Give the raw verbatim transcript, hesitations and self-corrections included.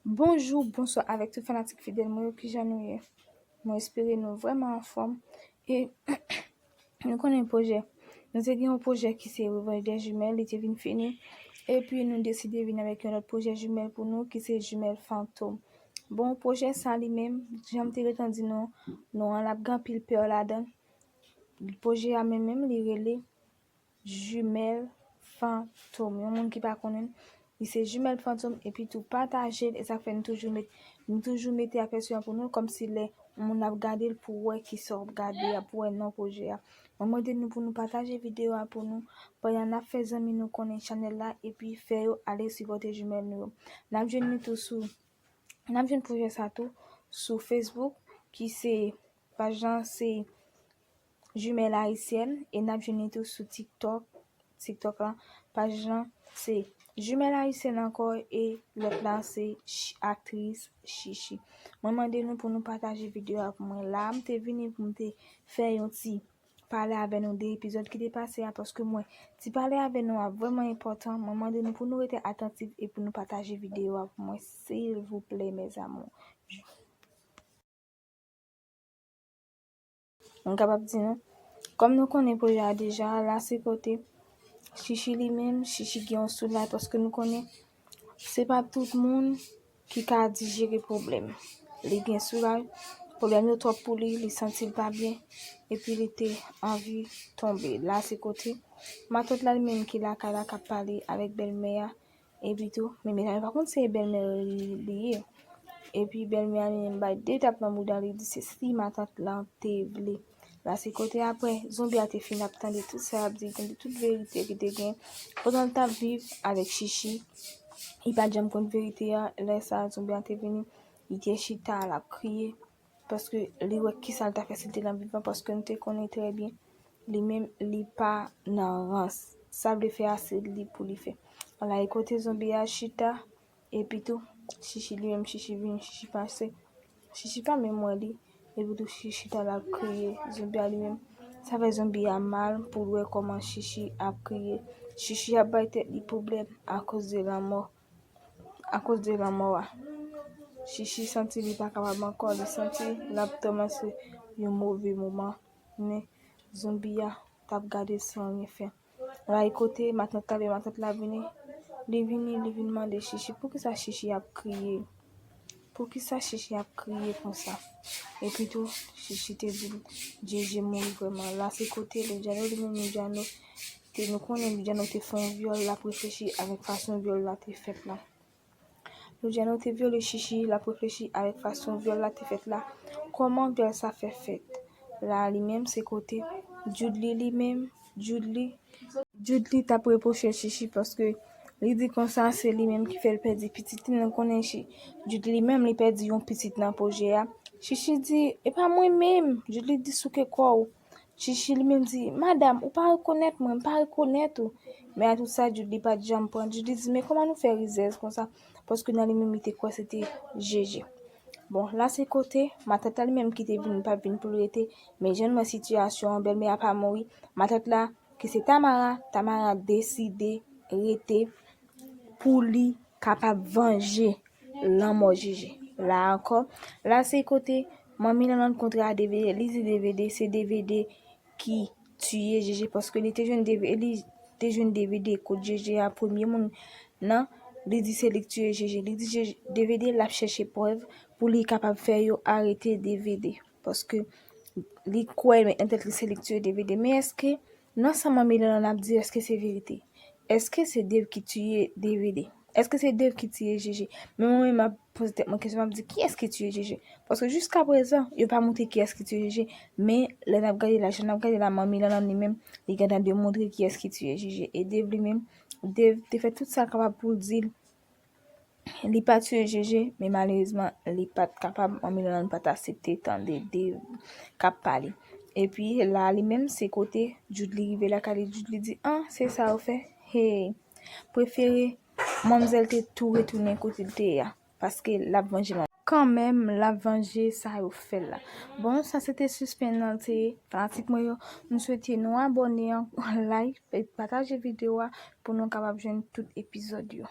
Bonjou, bonswa avèk tout fanatik fidèl mwen yo, kijan nou ye? Mwen espere nou vrèman anfòm. E nou konnen pwojè. Nou te gen yon pwojè ki se Revanche des Jumelles, li te vin fini. Epi nou deside vin avèk yon lòt pwojè jimèl pou nou ki se Jimèl Fantom. Bon, pwojè sa li menm, jan m te gentan di nou, non an l ap gen anpil pè ladan. Pwojè a menm menm li rele Jimèl Fantom. Yon moun ki pa konnen, li se Jimèl Fantom, epi tou pataje l, e sa k fè nou toujou met, nou toujou mete apèsi a pou nou, kòmsi lè yon moun ap gade l pou wè kisa w ap gade a, pou wè non pwojè a. Mwen mande nou pou nou pataje videyo a pou nou, pandan n ap fè zanmi nou konnen chanèl la, epi fè yo ale sipòte jimèl nou yo. N ap jwenn li tou sou, n ap jwenn pwojè sa tou sou Facebook, ki se paj lan se Jumelle Haïtienne, e n ap jwenn li tou sou TikTok. TikTok lan, paj lan se Jumelle Haïtienne ankò, e lòt la se Ch-, aktris Chichi. Mwen mande nou pou nou pataje videyo a pou mwen. La, m te vini pou m te fè yon ti pale avè nou de epizòd ki te pase a, paske mwen ti pale avè nou a vrèman enpòtan. Mwen mande nou pou nou rete atantif e pou nou pataje videyo a pou mwen, silvouplè, mes amours. M kapab di nou, kòm nou konnen pwojè a deja, la se kote Chichi li menm, Chichi gen yon soulay, paske nou konnen se pa tout moun ki ka dijere pwoblèm. Li gen soulay, pwoblèm yo twòp pou li, li santi l pa byen, epi li te anvi tonbe. La se kote matant la li menm ki lakay la k ap pale avèk bèlmè a, epi tou, men medam yo pa konn se bèlmè li, li ye. Epi bèlmè a li menm bay de tap nan bouda li, di se si matant lan te vle. La se kote apre zonbi a te fin ap tande tout sa y ap di, tande tout verite ki te gen. Pandan l t ap viv avèk Chichi, li pa t janm konn verite a. Lè sa a zonbi a te vini, li te chita, l ap kriye. Paske li wè kisa l ta fè si l te nan vivan, paske nou te konnen trè byen, li menm, li pa nan rans. Sa l vle fè a, se li pou li fè. Ala e kote zonbi a chita, epi tou, Chichi li menm, Chichi vini, Chichi pase. Chichi pa menm wè li, epi tou, Chichi chita, l ap kriye. Zonbi a li menm, sa fè zonbi a mal pou l wè kòman Chichi ap kriye. Chichi ap bay tèt li pwoblèm akoz de lanmò. Akoz de lanmò a. Chichi santi li pa kapab ankò, li santi l ap tèlman se yon move moman. Men zonbi a t ap gade l san anyen fè. Ray kote matant la, lè matant la vini, li vini, li vin mande Chichi poukisa Chichi ap kriye. Poukisa Chichi ap kriye konsa? Epi tou, Chichi te di l, Djédjé mouri vrèman. La se kote Luciano, li menm Luciano, te, nou konnen Luciano te fè yon vyòl, l ap reflechi avèk fason vyòl la te fèt la. Luciano te vyole Chichi, l ap reflechi avèk fason vyòl la te fèt la. Kòman vyòl sa fè fèt? La li menm se kote Djoudly li menm, Djoudly, Djoudly t ap repwoche Chichi paske li di konsa se li menm ki fè l pèdi pitit li. Nou konnen Chi-, Djoudly li menm li pèdi yon pitit nan pwojè a. Chichi di, e pa mwen menm. Djoudly di souke kò w. Chichi li menm di, madanm, ou pa rekonèt mwen, m pa rekonèt ou. Men a tout sa, Djoudly pa t janm pran. Djoudly di, men kòman nou fè rizèz konsa? Paske nan li menm li te kwè se te Djédjé. Bon, la se kote, matant la li menm ki te vin, pa vin pou l rete. Men jan n wè sitiyasyon an, bèlmè a pa mouri. Matant la, ki se Tamara, Tamara deside rete pou li kapab vanje lanmò Djédjé. La ankò, la se kote manmi Lanlann kontre a D V D, li di D V D se D V D ki tiye Djédjé paske li te jwenn D V D, li te jwenn D V D kot Djédjé a premye moun nan, li di se li k tiye Djédjé. Li di Djédjé, D V D l ap chèche prèv pou li kapab fè yo arete D V D paske li kwè nan tèt li se li k tiye D V D. Men èske nan sa manmi Lanlann ap di, èske se verite? Èske se Dave ki tiye D V D? Èske se Dave ki tiye Djédjé? Men mwen menm, m ap poze tèt mwen kesyon, m ap di, kiyès ki tiye Djédjé? Paske jiskaprezan, yo pa montre kiyès ki tiye Djédjé. Men lè n ap gade la, jan n ap gade la, manmi Lanlann li menm, li gentan demontre kiyès ki tiye Djédjé. E Dave li menm, Dave te fè tout sa l kapab pou l di l li pa tiye Djédjé, men malerezman, li pa t kapab, manmi Lanlann pa t aksepte tande Dave k ap pale. Epi la, li menm, se kote Djoudly rive lakay li, Djoudly di, an, se sa yo fè? Hey, prefere manmzèl te tou retounen kote l te ye a, paske l ap vanje manman. Kanmenm, l ap vanje sa yo fè l la. Bon, sa se te sispann nan, te fanatik mwen yo. M swete nou abòne an, like, e pataje videyo a pou nou kapab jwenn tout epizòd yo.